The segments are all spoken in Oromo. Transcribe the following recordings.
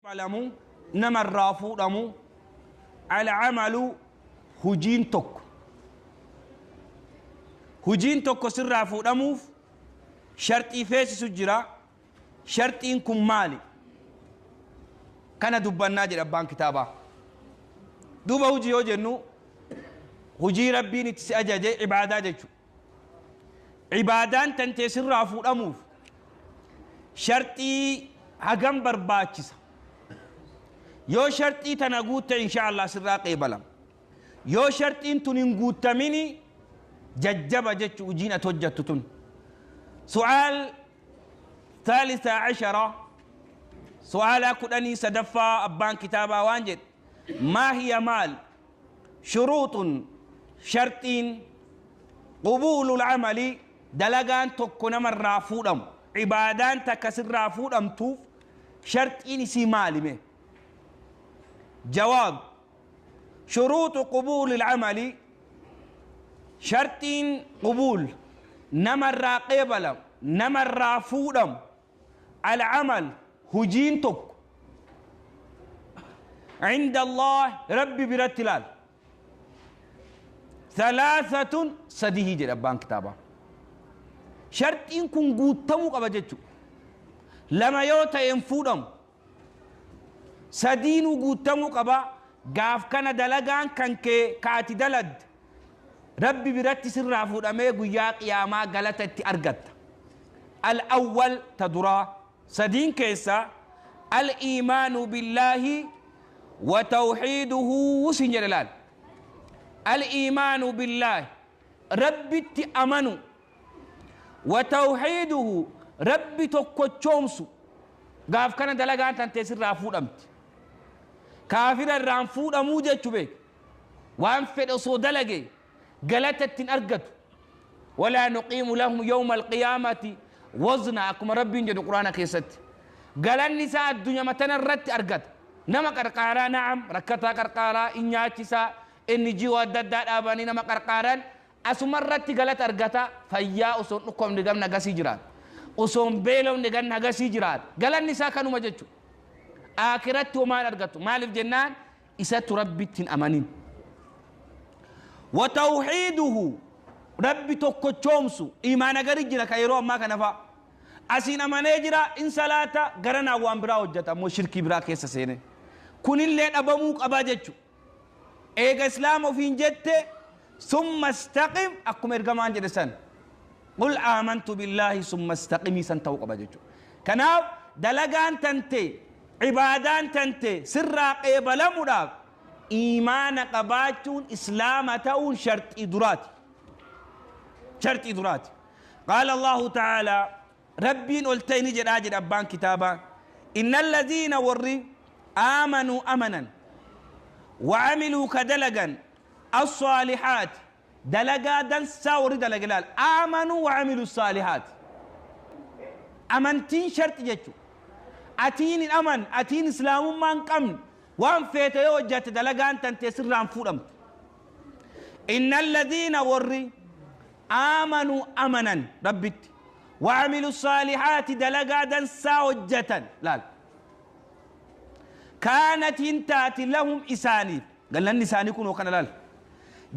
Balamu namarraa fuudhamu alcamalu hujiin tokko, hujiin tokko sirraa fuudhamuuf sharxii feesisu jira. Sharxiin kun maali? Kana dubbannaa jedha abbaan kitaabaa. Duuba hujii yoo jennu, hujii Rabbiin itti si ajaje, ibaadaa jechu. Ibaadaan tantee sirraa fuudhamuuf sharxii hagam barbaachisa? Yoo sharxii tana guutte, insha Allah sirraa qeebalama. Yoo sharxiin tun hin guuttamini, jajjaba jechu hujiin ati hojjattu tun. Su'aal ثالثة عشرة، su'aala 13ffaa, abbaan kitaabaa waan jedhe: ما هي maal شروط sharxiin قبول العمل dalagaan tokko namarraa fuudhamu, ibaadaan takka sirraa fuudhamtuuf sharxiin isii maalime? جواب: شروط قبول العمل sharxiin قبول namarraa qeebalamu, namarraa fuudhamu, العمل hujiin tokko عند الله Rabbi biratti ilaal ثلاثة sadihi jedha abbaan kitaabaa. Sharxiin kun guutamuu qaba jechu. Lama yoo ta'e hin fuudhamu, sadiinuu guutamuu qaba. Gaaf kana dalagaan kan kee kaati daladde Rabbi biratti sirraa fuudhamee guyyaa qiyaamaa galata itti argatta. الأول ta duraa sadiin keessa الإيمان بالله وتوحيده sin jedhe. Laal, الإيمان بالله Rabbitti amanu, وتوحيده Rabbi tokkochoomsu. Gaaf kana dalagaan tantee sirraa fuudhamti. Kaafira irraan fuudhamuu jechu beek. Waan fedhe osoo dalage galata ittiin argatu. ولا نقيم لهم يوم القيامة وزنا akkuma Rabbiin jedhu Quraana keessatti. Galanni isaa addunyaa tana irratti argata. Nama qarqaaraa, na'am, rakkataa qarqaaraa, in nyaachisaa, inni ji'oo adda addaa dhaabanii nama qarqaaran, asuma irratti galata argata. Fayyaa osoo hin dhukkubne gamna gasii jiraata, osoo hin beelofne ganna gasii jiraata. Galanni isaa kanuma jechuudha. Aakiratti homaan argatu. Maaliif jennaan, isattu Rabbitti hin amanin. وتوحيده Rabbi tokkochoomsu. Imaana gari jira ka yeroo ammaa kana fa'a asiin amanee jira, in salaata, garanaa waan biraa hojjeta, ammoo shirkii biraa keessa seene. Kunillee dhabamuu qabaa jechu. Eega Islaama ofiin jette, ثم استقم akkuma ergamaan jedhe san, قل آمنت بالله ثم استقم san ta'uu qaba jechu. Kanaaf dalagaan tante, ibaadaan tante sirraa qeebalamuudhaaf iimaana qabaachuun, Islaama ta'uun sharxii duraati, sharxii duraati. قال الله تعالى Rabbiin ol ta'e ni jedhaa jedha abbaan kitaabaa: إن الذين warri آمنوا amanan, وعملوا ka dalagan, الصالحات dalagaa dansaa warri dalaga. Laal, آمنوا وعملوا الصالحات. Amantiin sharxi jechu. Atiin hin aman, atiin Islaamummaa hin qabne, waan feete yoo hojjatte dalagaan tantee sirraan fuudhamtu. إن الذين warri آمنوا amanan Rabbitti, وعملوا الصالحات dalagaa dansaa hojjatan, laal, كانت hintaati لهم isaaniif, galanni isaanii kunoo kana laal,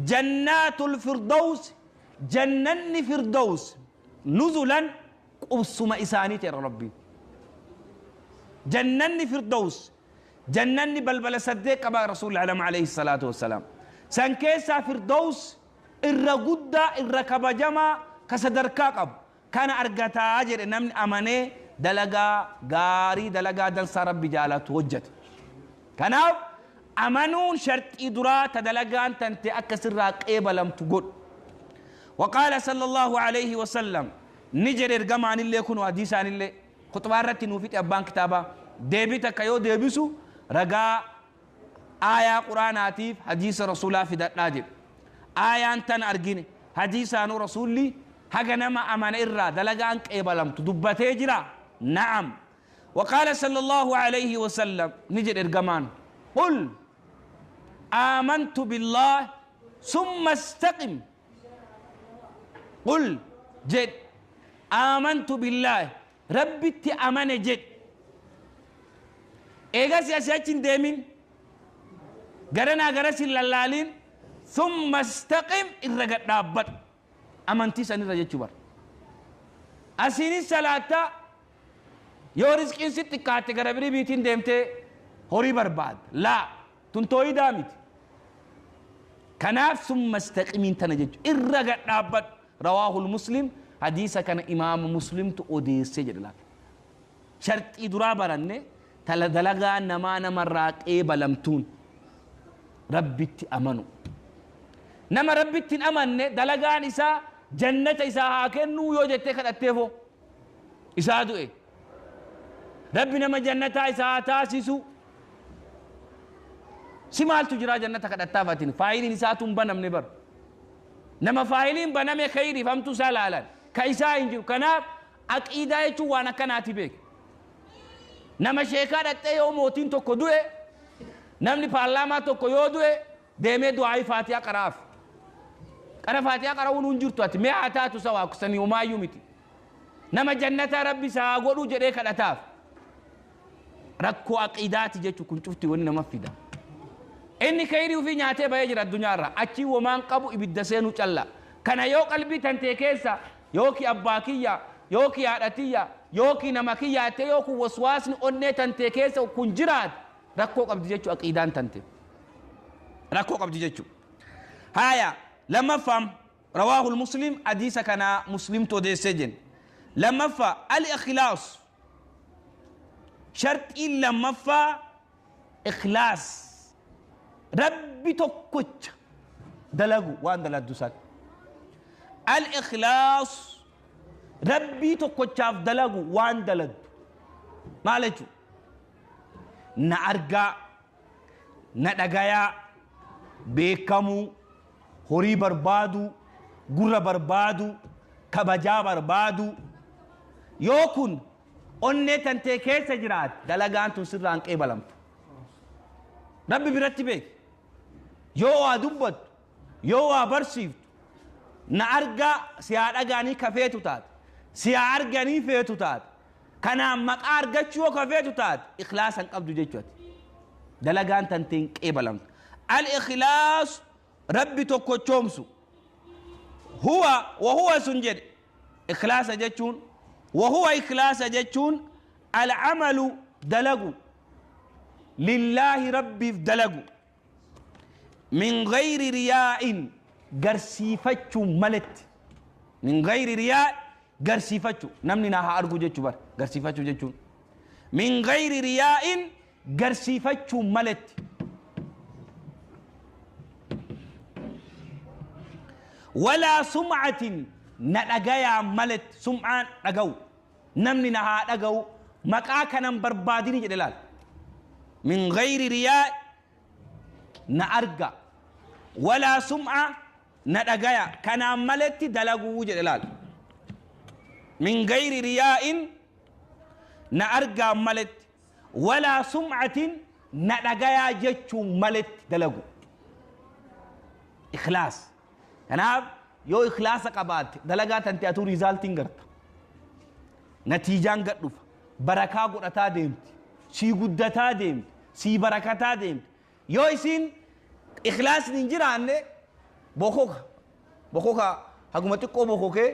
جنات الفردوس jannanni Firdaws نزلا qubsuma isaanii ta'e. Rabbiin jannanni Firdaws, jannanni balbala saddeet qaba. Rasuulli عليه الصلاة والسلام san keessaa Firdaws irra guddaa, irra kabajamaa, ka sadarkaa qabu kana argataa jedhe namni amanee dalagaa gaarii, dalagaa dansaa Rabbi jaalatu hojjete. Kanaaf amanuun sharxii duraa ta dalagaan tante akka sirraa qeebalamtu godhu. وقال صلى الله عليه وسلم ni jedhe ergamaanillee, kun hadiisaanillee khutbaa irratti nuu fixe abbaan kitaabaa. Deebii takka yoo deebisu ragaa aayaa Quraanaatiif hadiisa Rasuulaa fidadhaa jedhe. Aayaan tan argine, hadiisaanuu Rasuulli haga nama amane irraa dalagaan qeebalamtu dubbatee jira. نعم، وقال صلى الله عليه وسلم ni jedhe ergamaan: قل آمنت بالله ثم استقم. قل jedh, آمنت بالله Rabbitti amane jedh. Eegas asii achi hin deemin, garanaa garas hin lallaalin. Thumma istaqim, irra gad dhaabbadhu amantii sanirra jechuu bar. Asiinis salaattaa, yoo rizqiin si xiqqaatte gara birii biitiin deemtee horii barbaadda. Laa, tun tooyidaa miti. Kanaaf summa istaqimiin tana jechu, irra gad dhaabbadhu. Rawaahul Muslim, hadiisa kana Imaama Muslimtu odeesse jedhe. Laata sharxii duraa baranne, tala dalagaa namaa namarraa qeebalamtuun Rabbitti amanu. Nama Rabbitti hin amanne, dalagaan isaa jannata isaa haa kennuu yoo jettee kadhatteefoo, isaa du'e, Rabbi nama jannataa isaa haa taasisu, si maaltu jiraa jannata kadhattaaf? Atin faayiliin isaatu hin banamne bar. Nama faayiliin baname kheyriif hamtuu isaa laalan ka isaa hin jiru. Kanaaf aqiidaa jechuun waan akkanaati beek. Nama sheekaa dhaqxee, yoo mootiin tokko du'e, namni paarlaamaa tokko yoo du'e, deemee du'aayii faatiyaa qara'aaf. Qara faatiyaa qara'uun hin jirtu. Ati mee haa taatu sawaa sanii homaayyuu miti. Nama jannataa Rabbi isaa haa godhuu jedhee kadhataaf. Rakkoo aqiidaati jechuun kun cufti wanni nama fida. Inni kayrii ofii nyaatee bahee jira addunyaarra, achii womaan qabu, ibidda seenuu calla. Kana yoo qalbii tantee keessa yookiin abbaa kiyya yookiin haadha tiyya yookiin nama kiyya jettee, yoo kun waswaasni onnee tantee keessa kun jiraate, rakkoo qabdi jechuu, aqiidaan tante rakkoo qabdi jechuu. Haya, lammaffaan, rawaahul Muslim, hadiisa kana Muslimtu odeessee jenne. Lammaffaa, al-ikhlaas. Sharxiin lammaffaa ikhlaas, Rabbi tokkocha dalagu waan daladdu san. Al-ikhlaas, Rabbii tokkochaaf dalagu waan daladdu. Maal jechuu? Na argaa, na dhagayaa, beekamuu, horii barbaadu, gurra barbaadu, kabajaa barbaadu, yoo kun onnee tantee keessa jiraate, dalagaan tun sirraa hin qeebalamtu Rabbi biratti. Beeki, yoo waa dubbattu, yoo waa barsiiftu, na argaa, si haa dhagaanii ka feetu taate, si haa arganii feetu taate, kanaan maqaa argachuu yoo ka feetu taate, ikhlaasa hin qabdu jechuudha. Dalagaan tantee hin qeebalamtu. Al-ikhlaas, Rabbi tokkochoomsu. Huwa, wahuwa sun jedhe, ikhlaasa jechuun, wahuwa, ikhlaasa jechuun, al'amalu, dalagu, lillaahi, Rabbiif dalagu, min gayri riyaa'in, garsiifachuu maletti. Min gayri riyaa, garsiifachuu, namni na haa argu jechuu bar. Garsiifachuu jechuun min gayri riyaa'in, garsiifachuu maletti. Walaa sum'atin, na dhagayaa maletti. Sum'aan dhaga'u, namni na haa dhaga'u, maqaa kanan barbaadini jedhe. Laal, min gayri riyaa, na arga, walaa sum'a, na dhagaya, kanaan maletti dalaguu jedhe. Laal, min gayri riyaa'in, na argaa maletti, walaa sum'atin, na dhagayaa jechuun maletti dalagu, ikhlaas. Kanaaf yoo ikhlaasa qabaatte, dalagaa tante atuu resultiin garta, natiijaan gad dhufa, barakaa godhataa deemti, sii guddataa deemti, sii barakataa deemti. Yoo isiin ikhlaasni hin jiraanne, bokoka bokoka, haguma xiqqoo bokokee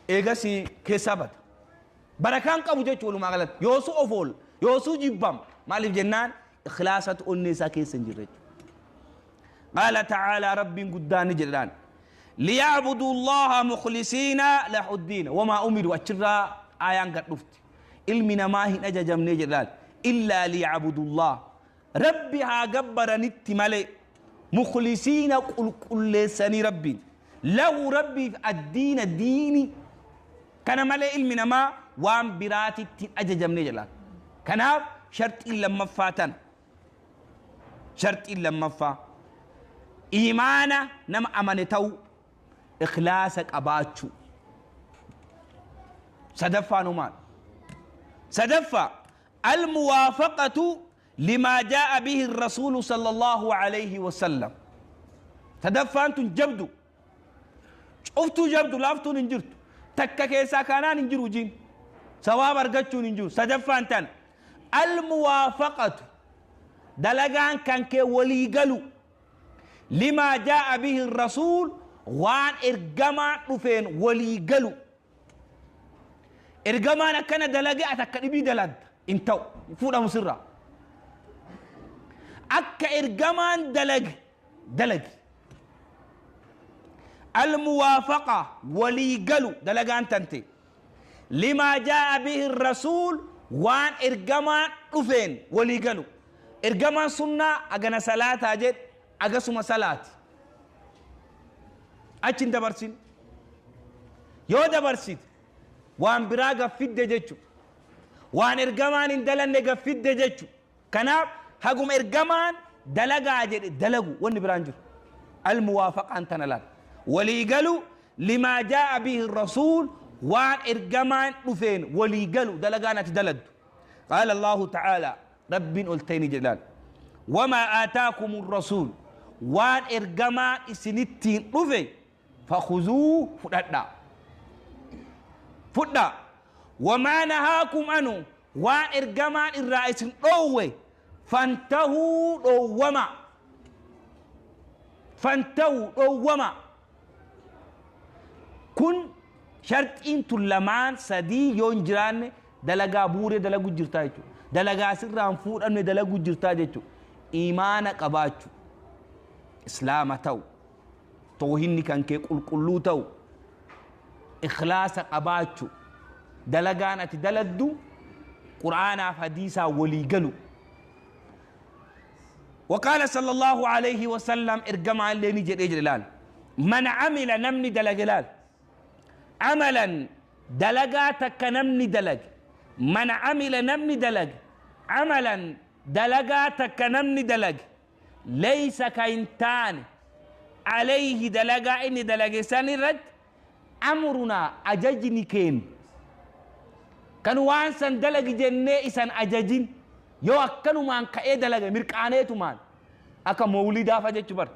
eegasii keessaa bada, barakaan qabu jechuu. Walumaa galatti yoosuu of ool, yoosuu jibbam. Maaliif jennaan, ikhlaasatu onnee isaa keessa hin jirre jechuudha. قال تعالى، ربي قدان جلان، ليعبدوا الله مخلصين له الدين وما أمروا. أچرا آيان قد رفت، ilmi namaa hin ajajamne jedhaan إلا ليعبدوا الله، Rabbi haa gabbaranitti malee، مخلصين، qulqulleessanii، Rabbiin، له، Rabbiif، الدين، diini kana malee ilmi namaa waan biraatitti hin ajajamne jedhaan. Kanaaf sharxiin lammaffaa tan. Sharxiin lammaffaa iimaana nama amane ta'u, ikhlaasa qabaachuu. Sadaffaan maal? Sadaffaa, الموافقة لما جاء به الرسول صلى الله عليه وسلم. Sadaffaan tun jabdu, cuftuu jabdu, laaftuun hin jirtu. Takka keessaa kaanaan hin jiru, jiin sawaab argachuun hin jiru. Sadaffaan tan, Almuwaafaqatu, dalagaan kan kee walii galu, limaa jaa'a bihi rasuul, waan ergamaan dhufeen walii galu. Ergamaan akkana dalage, ati akka dhibii dalagda, hin ta'u, hin fuudhamu sirraa. Akka ergamaan dalage dalagi. Almuwaafaqa, walii galu dalagaan tante, limaa jaa'a bihi rasuul, waan ergamaan dhufeen walii galu. Ergamaan sunnaa agana salaataa jedhe, agasuma salaati, achi hin dabarsin. Yoo dabarsite waan biraa gaffidde jechu, waan ergamaan hin dalanne gaffidde jechu. Kanaaf haguma ergamaan dalagaa jedhe dalagu, wanni biraan jiru. Almuwaafaqaan tana laal, walii galu. Limaa jaa'a bihi rasuul, waan ergamaan dhufeen walii galu dalagaan ati daladdu. Qaala Allaahu ta'aalaa, Rabbiin ol ta'e ni jedhaan: wamaa aataakum rasuul, waan ergamaan isinittiin dhufe, fakhuzuu, fudhadhaa, fudhaa, wamaa nahaakum anu, waan ergamaan irraa isin dhoowwe, fantahuu, dhoowwama, fantahuu, dhoowwama. Kun sharxiin tun lamaan sadii yoo hin jiraanne, dalagaa buuree dalagu jirtaa jechuudha. Dalagaa sirraa hin fuudhamne dalagu jirtaa jechuudha. Imaana qabaachuu, Islaama ta'u, toohinni kan kee qulqulluu ta'u, ikhlaasa qabaachuu, dalagaan ati daladdu Qur'aanaaf hadiisaa walii galu. وقال صلى الله عليه وسلم، ergamaan illee ni jedhee jedhe. Laal: من عمل، namni dalage, laal, عملا، dalagaa takka namni dalage, من عمل، namni dalage, عملا، dalagaa takka namni dalage, ليس، ka hin taane, عليه، dalagaa inni dalage san irratti, أمرنا، ajajni keenya, kan waan san dalagi jennee isan ajajin, yoo akkanumaan ka'ee dalage, mirqaaneetumaan akka mawlidaafa jechu bar,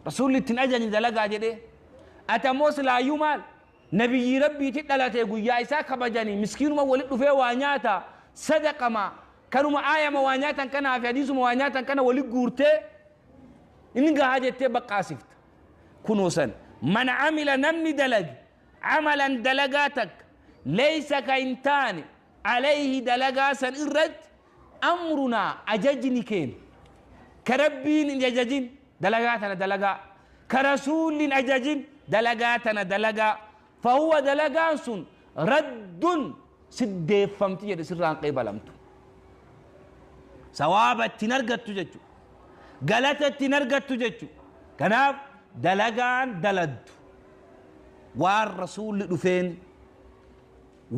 Rasuulli ittiin ajajni dalagaa jedhee, ati ammoo silaayyuu maal, nabiyyii Rabbiitti dhalate, guyyaa isaa kabajanii, miskiinuma walit dhufee waa nyaata, sadaqama kanuma, aayama waa nyaatan kanaa fi hadiisuma waa nyaatan kana walit guurtee inni gahaa jettee baqqaasifta. Kunoo san: من عمل، namni dalage, عملا، dalagaa takka, ليس، ka hin taane, عليه، dalagaa san irratti, أمرنا، ajajni keenya, ka Rabbiin hin ajajin dalagaa tana dalagaa, ka Rasuulli hin ajajin dalagaa tana dalagaa, فهو، dalagaan sun, رد، siddeeffamti jedhe, sirraan qeebalamtu, sawaaba ittiin argattu jechu, galata ittiin argattu jechu. Kanaaf dalagaan daladdu waan Rasuulli dhufeen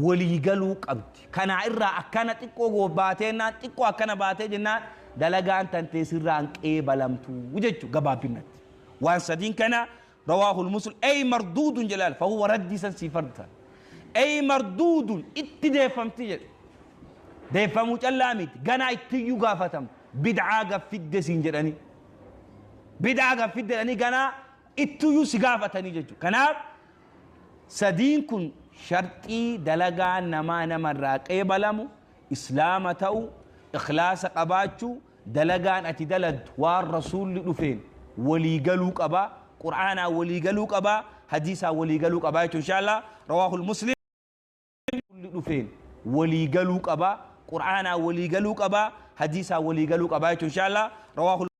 walii galuu qabdi. Kanaa irraa akkana xiqqoo baateennaan, xiqqoo akkana baatee jennaan, dalagaan tantee sirraan qeebalamtu jechu gabaabbinatti. Waan sadiin kana رواه المسلم. أي مردود جلال، فهو رد سن سيفرد، أي مردود، itti deeffamti jedhe. Deeffamuu callaa miti, ganaa ittiyyuu gaafatam. Bid'aa gaffidde siin jedhanii, bid'aa gaffidde jedhanii ganaa ittiyyuu si gaafatanii jechuudha. Kanaaf sadiin kun sharxii dalagaa namaa namarraa qeebalamu: Islaama ta'u, ikhlaasa qabaachuu, dalagaan ati daladdu waan Rasuulli dhufeen walii galuu qabaa, Qur'aanaa walii galuu qabaa, hadiisaa walii galuu qabaa jechuun inshallah. رواه المسلم. Dhufeen walii galuu qabaa, Qur'aanaa walii galuu qabaa, hadiisaa walii galuu qabaa jechuun inshallah. رواه.